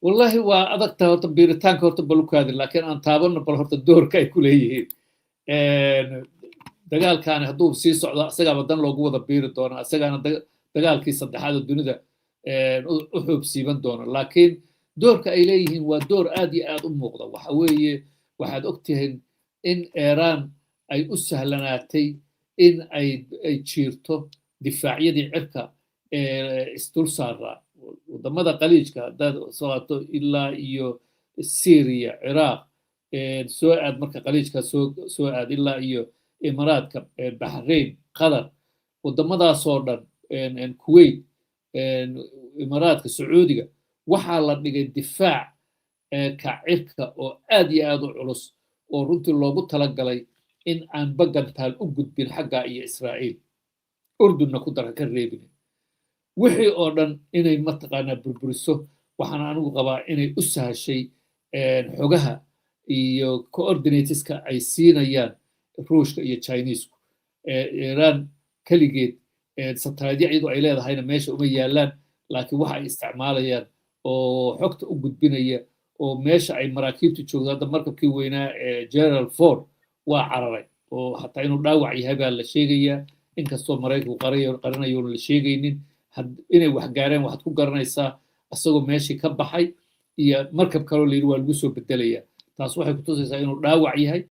Wallahi waa adagtahay horta biiritaanka horta balukaadin, laakiin aan taabanno bal horta doorka ay ku leeyihiin dagaalkaani. Hadduu sii socdo, isagaaba dan loogu wada biiri doonaa, isagaana dagaalkii saddexaad oo dunida u xuub siiban doona. Laakiin doorka ay leeyihiin waa door aad iyo aad u muuqda. Waxa weeye, waxaad ogtihiin in Iiraan ay u sahlanaatay in ay jiirto difaacyadii cirka ee isdul saaraa waddamada Qaliijka. Haddaad soo ilaa iyo Syria, Ciraaq soo aad, marka Qaliijka soo aad ilaa iyo Imaaraadka, Bahrain, Qatar, waddamadaasoo dhan, Kuwait, Imaaraadka, Sacuudiga, waxaa la dhigay difaac ka cirka oo aad iyo aad u culus, oo runtii loogu talagalay in aan bagantaal u gudbin xagga iyo Israa'iil. Urdunna ku dara, ka reebin wixii oo dhan inay mataqaanaa burburiso. Waxaan anigu qabaa inay u sahashay xogaha iyo coordinateska ay siinayaan Ruushka iyo Chinesku. Iiraan keligeed satelliteyo iyadu ay leedahayna meesha uma yaalaan, laakiin waxa ay isticmaalayaan oo xogta u gudbinaya oo meesha ay maraakiibtu joogto. Hadda markabkii weynaa ee Gerald Ford waa cararay, oo xataa inuu dhaawac yahay baa la sheegayaa, inkastoo Maraykanku qarinayoon la sheegaynin inay wax gaareen. Waxaad ku garanaysaa isagoo meeshii ka baxay iyo markab kaloo la yidhi waa lagu soo bedelaya. Taas waxay kutusaysaa inuu dhaawac yahay.